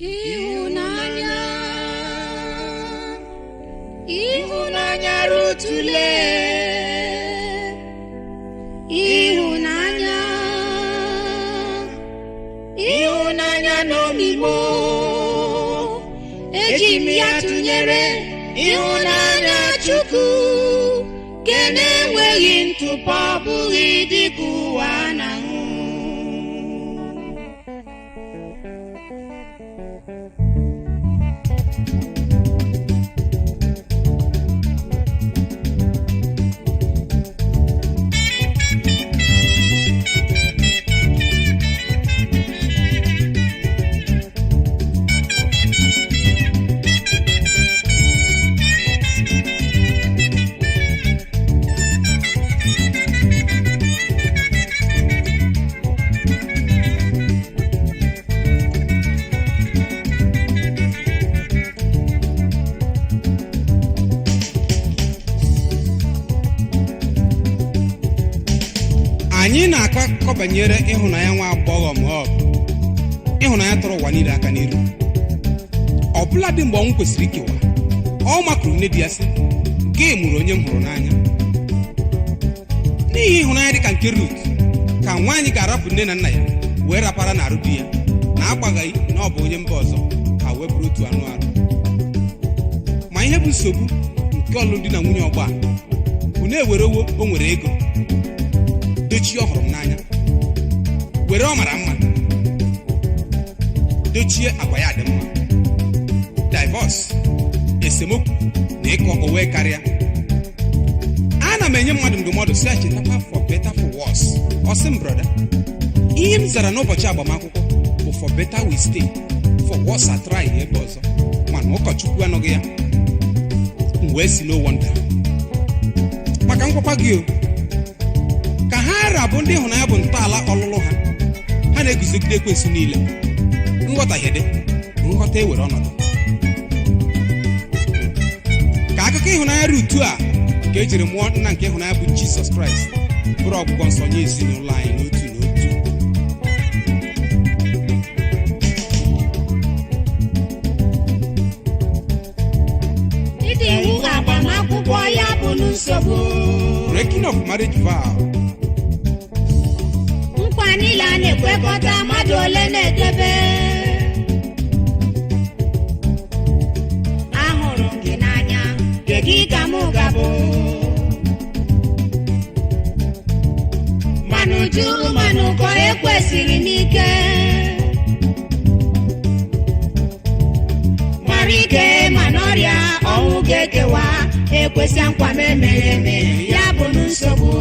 Ịhụnanya, ịhụnanya rutule, ịhụnanya, ịhụnanya n'omimo, eji m ya tụnyere ịhụnanya Chukwu nke na-enweghị ntụpọ, ọ bụghị dịka ụwa na-ahụ. Anyị na-akọ akụkọ banyere ịhụnanya nwa agbọghọ Moab, ịhụnanya tọrọ ụwa niile aka n'iru. Ọbụla dị mgbe ọnwụ kwesịrị ikewa, ọ makụrụ nne di ya sị, "Gị mụrụ onye m hụrụ n'anya." N'ihi ịhụnanya dị ka nke Rut, ka nwaanyị ga-arapụ nne na nna ya wee rapara n'arụ di ya, na agbaghaghị na ọ bụ onye mba ọzọ, ha wee bụrụ otu anụ arụ. Ma ihe bụ nsogbu nke ọlụlụ di na nwunye ọgbọ a bụ na-ewerewo o nwere ego dochie ọ hụrụ m n'anya, were ọ mara mma dochie agwa ya dị mma. Divorce, esemokwu na ịkọ owe karịa. Ana m enye mmadụ ndụmọdụ si achetakwa for better, for worse. Ọ sị m, "Brother," ihe m zara n'ụbọchị agbamakwụkwọ bụ, "For better we stay, for worse I try ebe ọzọ." Mana ụkọchukwu anọghị ya. M wee si, "No wonder." Maka nkwakwa gị o ka ha rabụ ndị ịhụnanya bụ ntọala ọlụlụ ha, ha na-eguzogide ekwensu niile. Nghọtahie dị, nghọta ewere ọnọdụ. Ka akụkọ ịhụnanya Rutu a nke ejiri mụọ nna nke ịhụnanya bụ Jizọs Kraịst bụrụ ọgwụgwọ nsọ nye ezinụlọ anyị n'otu n'otu. Ịdị iwu agbamakwụkwọ ya bụ nsogbu. Breaking of marriage vow. Nkwa niile a na-ekwekọta, mmadụ ole na-edebe? Ahụrụ m gị n'anya, kedu ka mụ ga-abụ? Manụ juru, manụ ụkọ, ekwesịrị m ike mara ike, mana ọrịa ọnwụ ga-ekewa. Ekwesịa nkwa m emeghe eme, ya bụ nsogbu.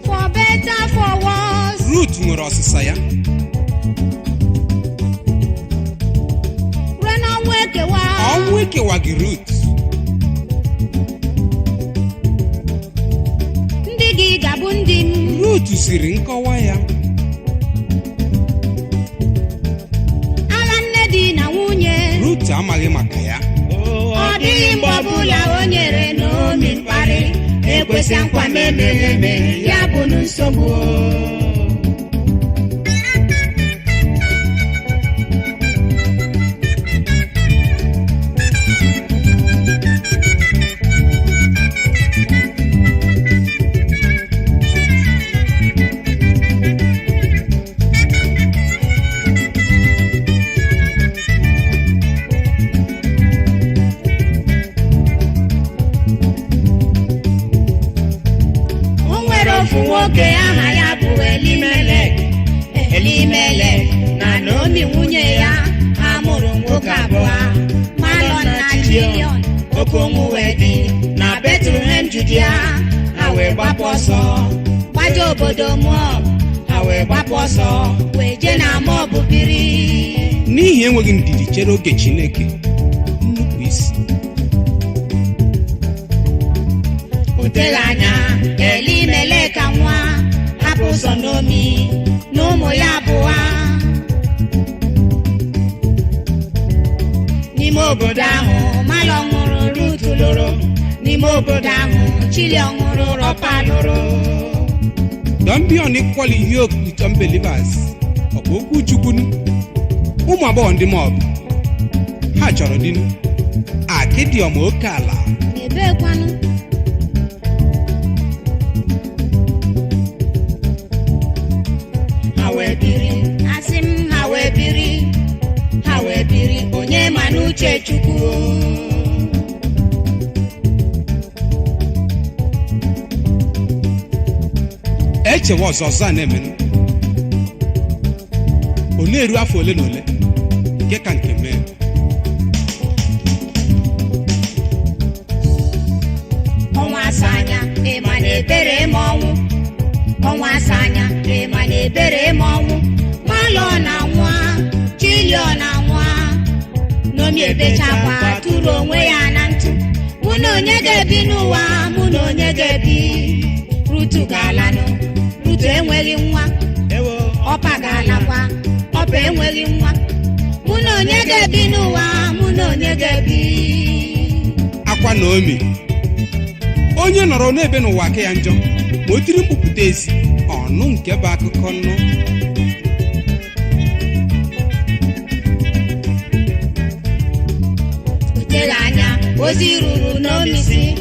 For better, for worse. Rut nwere ọsịsa ya. Ruo n'ọnwụ ekewa. Ọnwụ ekewaghị Rut. Ndị gị ga-abụ ndị m. Rut siri nkọwa ya. Agha nne di na nwunye. Rut amaghị maka ya. Ọ dịghị mgbe ọbụla o nyere Naomi mkparị. Ekwesịa nkwa m emeghe eme, ya bụ nsogbu. O nwere ofu nwoke aha ya bụ Elimelek. Elimelek na Naomi nwunye ya, ha mụrụ nwoke abụọ, Malọn na Chilion. Oke ụnwụ wee dị na Betlehem Judia. Ha wee gbapụ ọsọ gbaje obodo Moab. Ha wee gbapụ ọsọ wee jee na Moab biri. N'ihi enweghị ndidi chere oge Chineke, nnupụ isi. O teghị anya, Elimelek nwa hapụ ụzọ Naomi na ụmụ ya abụọ n'ime obodo ahụ. Malọn nwụrụ, Rut lụrụ. N'ime obodo ahụ, Chilion nwụrụ, Ọpa lụrụ. Don't be unequally yoked with unbelievers. Ọ bụ okwu Chukwu nu. Ụmụ agbọghọ ndị Moab, ha chọrọ dinu akịdịọma oke ala. Ebekwanụ? Ha wee biri, asị m, ha wee biri, ha wee biri, onye ma n'uche Chukwu. Echewa ọzọ ọzọ a na-emenụ, ọ na-eru afọ ole na ole nke ka nke mee. Ọnwa asa anya, ịma na ebere ma ọnwụ. Ọnwa asa anya, ịma na ebere ma ọnwụ. Malọ na nwa Chilio na nwa Nomi ebechakwa tụrụ onwe ya na ntụ. Mụ na onye ga-ebi n'ụwa? Mụ na onye ga-ebi? Rutu ga-alanụ, Rutu enweghị nwa. Ọpa ga-alakwa, Ọpa enweghị nwa. Mụ na onye ga-ebi n'ụwa? Mụ na onye ga-ebi? Akwa Naomi, onye nọrọ n'ebe n'ụwa aka ya njọ, ma o tiri mkpụpụta ezi ọnụ nke bụ akụkọ nnụ. O teghị anya, ozi ruru Naomi si,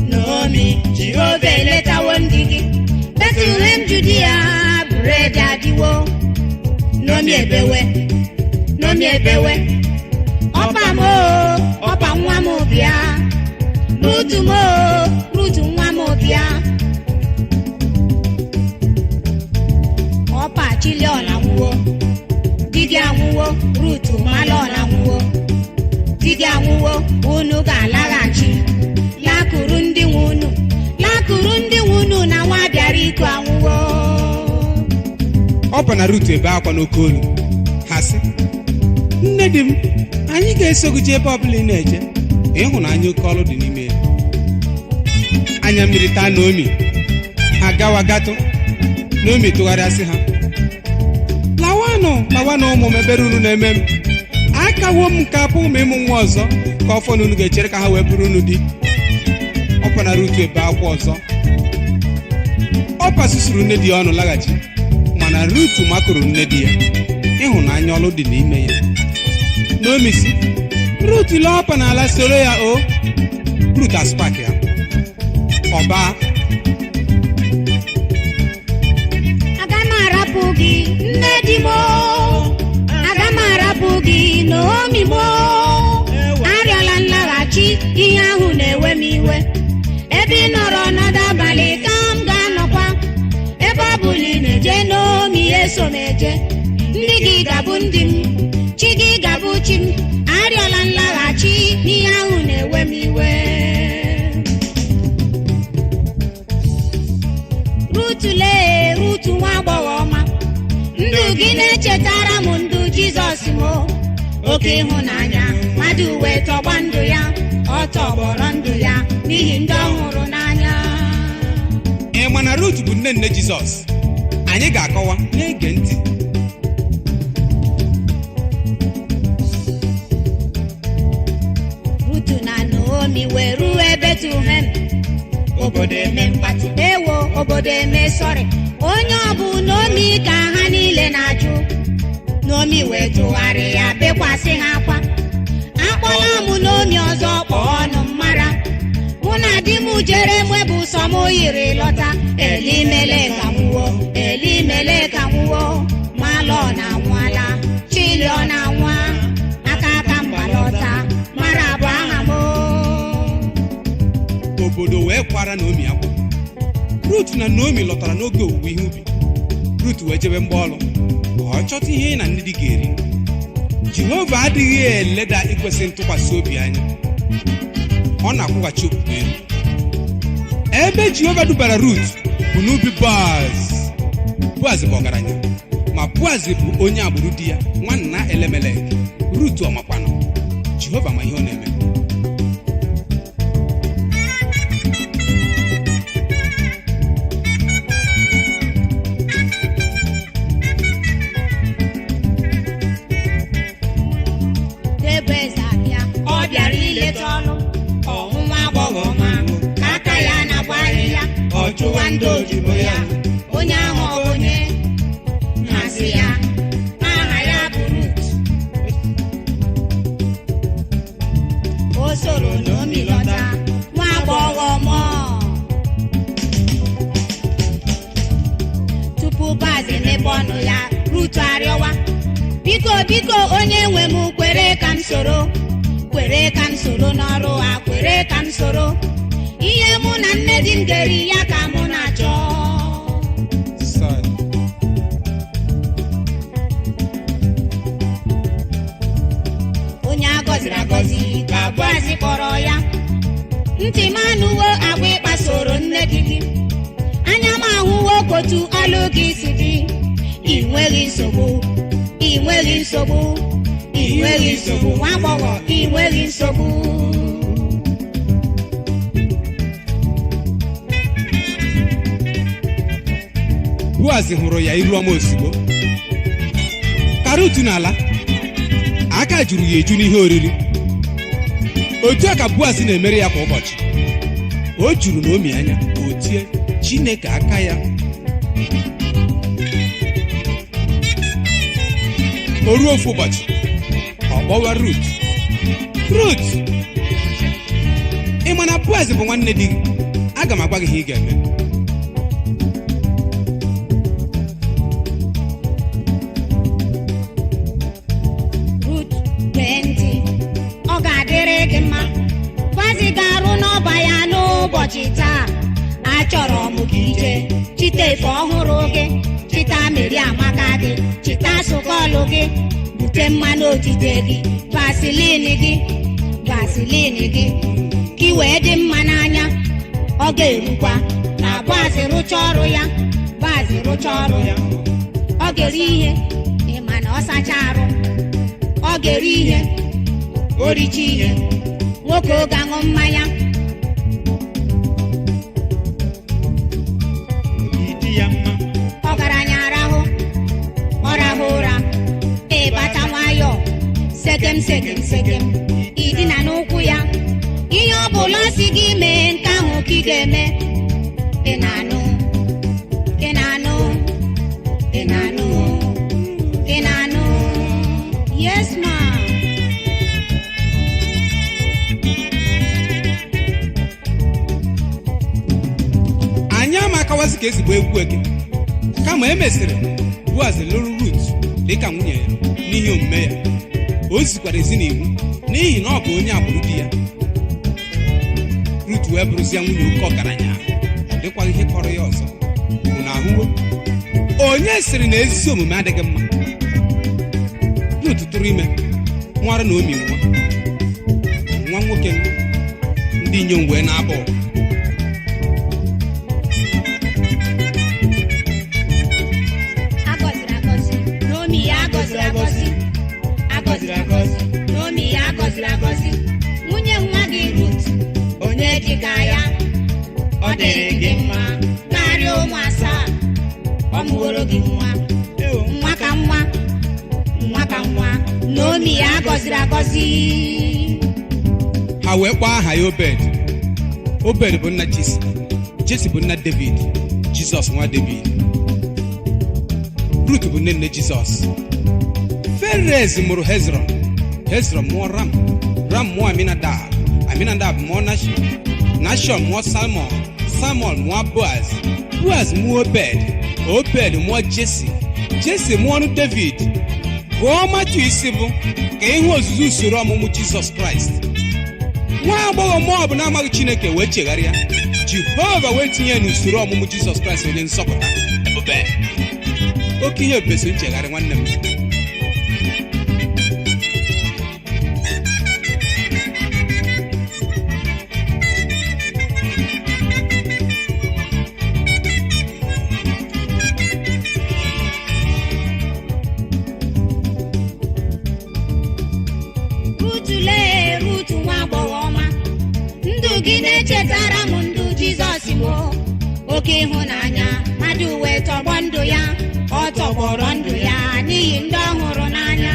Naomi, Jehova eletawo ndị gị. Betlehem Judia, bred adịwo. Naomi ebewe, Naomi ebewe. Ọpa m o, Ọpa nwa m, bịa. Rutu m o, Rutu nwa m, bịa. Ọpa, Chilion anwụwo, di gị anwụwo. Rutu, Malọn anwụwo, di gị anwụwo. Unu ga-alaghachi, lakụrụ ndị nwe unu, lakụrụ ndị nwe unu, na nwa bịara iku anwụwo. Ọpa na Rut ebe akwa n'oke olu. Ha sị, "Nne di m, anyị ga-eso gị jee ebe ọbụla ị na-eje." Ịhụnanya oke ọlụ dị n'ime ya. Anya mmiri taa Naomi. Ha gawa gatụ, Naomi tụgharịasị ha, "Lawanụ, lawanụ, ụmụ m. Ebere unu na-eme m. Akawo m nke apụ m ịmụ nwa ọzọ ka ọfọ na unu ga-echere ka ha wee bụrụ unu di." Ọpa na Rut ebe akwa ọzọ. Ọpa susuru nne di ya ọnụ laghachi, mana Rut makụrụ nne di ya. Ịhụnanya ọlụ dị n'ime ya. Naomi si Rut lee Ọpa n'ala, soro ya o. Rut aspak ya ọba. Aga m arapụ gị, nne di m o. Aga m arapụ gị, Naomi m o. Arịọla nlaghachi, ihe ahụ na-ewe m iwe. Ebe ị nọrọ ọnọdụ abalị ka m ga-anọkwa. Ebe ọ bụla ị na-eje, Naomi, eso m eje. Ndị gị ga-abụ ndị m, chi gị ga-abụ chi m. Arịọla nlaghachi, n'ihe ahụ na-ewe m iwe. Rutu lee, Rutu nwa agbọghọ ọma, ndụ gị na-echetara m ndụ Jizọs m o. Oke ịhụnanya mmadụ wee tọgba ndụ ya, ọ tọgbọrọ ndụ ya n'ihi ndị ọ hụrụ n'anya. Ị ma na Rut bụ nne nne Jizọs? Anyị ga-akọwa na-ege ntị. Rutu na Naomi wee ruo Betlehem. Obodo eme mkpatụ, ewo, obodo eme sọrị. Onye ọ bụ Naomi ka ha niile na-ajụ. Naomi wee tụgharị ya bekwasị ha akwa. "Akpọla m Naomi ọzọ, kpọọ ọnụ m mara. Mụ na di m jere mwebụ sọ m yiri lọta. Elimelek anwụwo, Elimelek anwụwo, Malọn anwụala, Chilion anwụa, aka aka mgbalọta mara bụ aha m o." Obodo wee kwara Naomi akwa. Rut na Naomi lọtara n'oge owuwe ihe ubi. Rut wee jebe mgbaọlụ ka ọ chọta ihe na ndị di ga-eri. Jehova adịghị eleda ikwesị ntụkwasị obi anya, ọ na-akwụghachi okwukwe elu. Ebe Jehova dubara Rut bụ n'ubi Boaz. Boaz bụ ọgaranya, ma Boaz bụ onye agbụrụ di ya nwanna Elemelek. Rut ọmakwanụ Jehova ma ihe ọ na-eme. Ebe eze abịa, ọ bịara ileta ọnụ ọhụ nwa agbọghọ ọma ka aka ya na-agba ahịhịa. Ọ jụwa ndị odibo ya. Onye ahụ ọ bụ onye? Ha sị ya, aha ya bụ Rut. O soro Naomi lọta, nwa agbọghọ mụọ. Tupu Boaz emepe ọnụ ya, Rut arịọwa, "Biko, biko, onye nwe m, kwere ka m soro, kwere ka m soro n'ọrụ ha, kwere ka m soro. Ihe mụ na nne di m geri ya ka mụ na-achọ." Sorry. Onye a gọziri agọzi ka Boaz kpọrọ ya. "Ntị m anụwo agwa ịkpasoro nne di gị, anya m ahụwo kotu ọlụ gị si dị. Ị nweghị nsogbu, ị nweghị nsogbu, ị nweghị nsogbu, nwa agbọghọ, ị nweghị nsogbu." Boaz hụrụ ya iru ọma ozugbo. Ka Rut n'ala, aka juru ya eju n'ihe oriri. Otu a ka Boaz na-emere ya kwa ụbọchị. O juru Naomi anya. O tie Chineke aka ya. O ruo ofu ụbọchị, ọ kpọwa Rut. "Rut, ị ma na Boaz bụ nwanne di gị? Aga m agwa gị ihe ị ga-eme." Rut, gee ntị, ọ ga-adịrị gị mma. Boaz ga-arụ n'ọba ya n'ụbọchị taa. Achọrọ m ka ije chita efe ọhụrụ gị, chita mmiri amaka gị, chita sụkọlụ gị, bute mmanụ otite gị, Vaseline gị, Vaseline gị, ka ị wee dị mma n'anya. Ọ ga-erukwa na Boaz rụcha ọrụ ya, Boaz rụcha ọrụ ya, ọ ga-eri ihe. Ị ma na ọ sacha arụ, ọ ga-eri ihe. O richa ihe, nwoke oge aṅụ mmanya. Obi dị ya mma. Ọgaranya arahụ, ọ rahụ ụra, ịbata nwayọọ, sekem sekem sekem, idina n'ụkwụ ya. Ihe ọ bụla si gị mee, nke ahụ ka ị ga-eme. Ị na-anụ? Ị na-anụ? Ị na-anụ? Ị na-anụ? Yes, ma." Anyị ama akawazi ka ezigbo egwu eke, kama e mesịrị Boaz lụrụ Rut dịka nwunye ya n'ihi omume ya. O zikwara ezi n'iwu n'ihi na ọ bụ onye agbụrụ di ya. Rut wee bụrụzie nwunye oke ọgaranya. Ọ dịkwaghị ihe kọrọ ya ọzọ. Unu ahụwo onye sịrị na ezi omume adịghị mma? Rut tụrụ ime, nwara Naomi nwa, nwa nwoke. Ndị inyom wee na-abụ. Agọziri agọzi Naomi ya, agọziri agọzi, agọziri agọzi Naomi ya, agọziri agọzi nwunye nwa gị Rut. Onye dịka ya? Ọ dịrị gị mma karịa ụmụ asaa. Ọ mụworo gị nwa, nwa ka nwa, nwa ka nwa. Naomi ya, agọziri agọzi. Ha wee kpọọ aha ya Obed. Obed bụ nna Jesi. Jesi bụ nna David, Jizọs nwa David. Rut bụ nne nne Jizọs. Perez mụrụ Hezron, Hezron mụọ Ram, Ram mụọ Aminadab, Aminadab mụọ Nashọn, Nashọn mụọ Salmon, Salmon mụọ Boaz, Boaz mụọ Obed, Obed mụọ Jesi, Jesi mụọ David. Gụọ Matiu isi bụ ka ịhụ ozuzu usoro ọmụmụ Jizọs Kraịst. Nwa agbọghọ Moab na-amaghị Chineke wee chegharịa, Jehova wee tinye ya n'usoro ọmụmụ Jizọs Kraịst onye nzọpụta. Ebube, oke ihe ebube so nchegharị, nwanne m. Rutu, lee Rutu, nwa agbọghọ ọma. Ndụ gị na-echetara m ndụ Jizọs m. Oke ịhụnanya mmadụ wee tọgbọ ndụ ya. Ọ tọgbọrọ ndụ ya n'ihi ndị ọ hụrụ n'anya.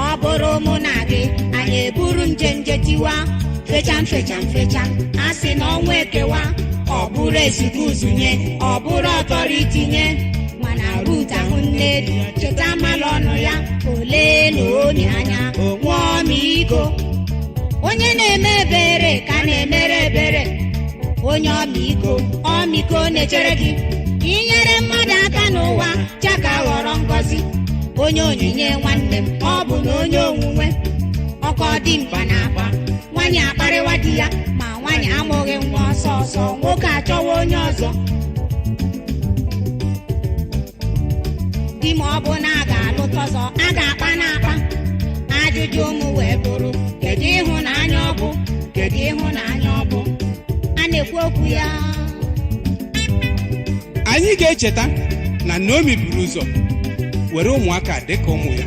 Ọ bụrụ mụ na gị, anyị eburu nje nje tiwa, fecha fecha fecha, a sị na ọnwa ekewa. Ọ bụrụ esikuzunye, ọ bụrụ authority nye. Mana Rut ahụ nne di, cheta Malọn ya, ole na onye anya onwe ọmịiko. Onye na-eme ebere ka na-emere ebere. Onye ọmịiko, ọmịiko na-echere gị. Inyere mmadụ aka n'ụwa chaka ghọrọ ngọzi. Onye onyinye, nwanne m, ọ bụ na onye onwunwe ọkọ dị mkpa na-akpa nwaanyị akparịwa di ya, ma nwaanyị amụghị nwa ọsọ ọsọ, nwoke achọwa onye ọzọ. Di ma ọ bụ na a ga-alụta ọzọ, a ga-akpa na-akpa. Ajụjụ ụmụ wee bụrụ, kedu ịhụnanya ọ bụ? Kedu ịhụnanya ọ bụ a na-ekwu okwu ya? Anyị ga-echeta na Naomi buru ụzọ were ụmụaka dịka ụmụ ya.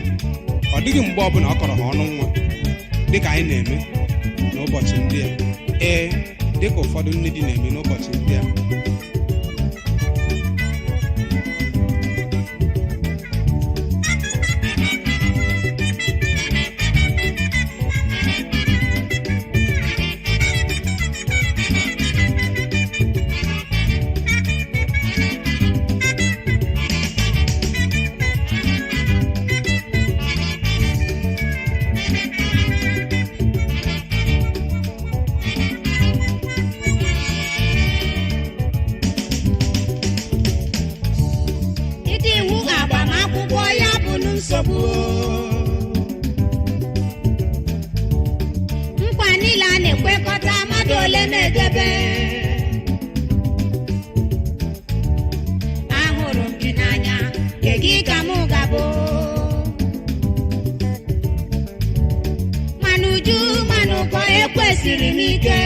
Ọ dịghị mgbe ọbụla ọ kọrọ ha ọnụ nwa, dịka anyị na-eme n'ụbọchị ndị a. Ee, dịka ụfọdụ nne di na-eme n'ụbọchị ndị a. Ịdị iwu agbamakwụkwọ ya bụ nsogbu. Nkwa niile a na-ekwekọta, mmadụ ole na-edebe? Ahụrụ m gị n'anya, nke gị ka mụ ga-abụ. Mana uju, mana ụkọ, ekwesịrị m ike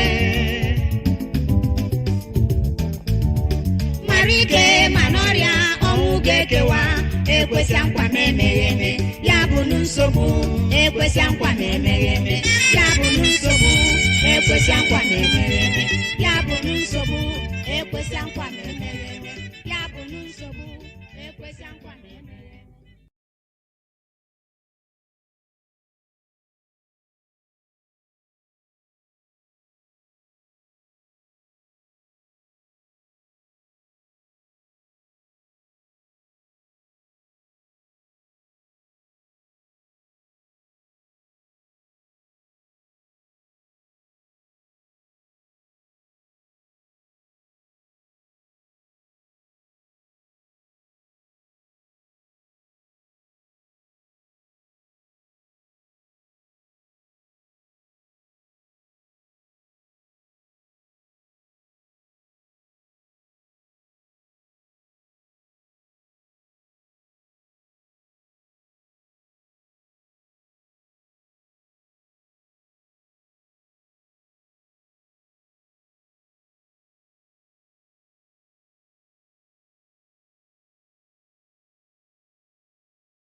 mara ike, mana ọrịa ọnwụ ga-ekewa. Ekwesịa nkwa m emeghị eme, ya bụ nsogbu. Ekwesịa nkwa m emeghị eme, ya bụ nsogbu. Ekwesịa nkwa m emeghị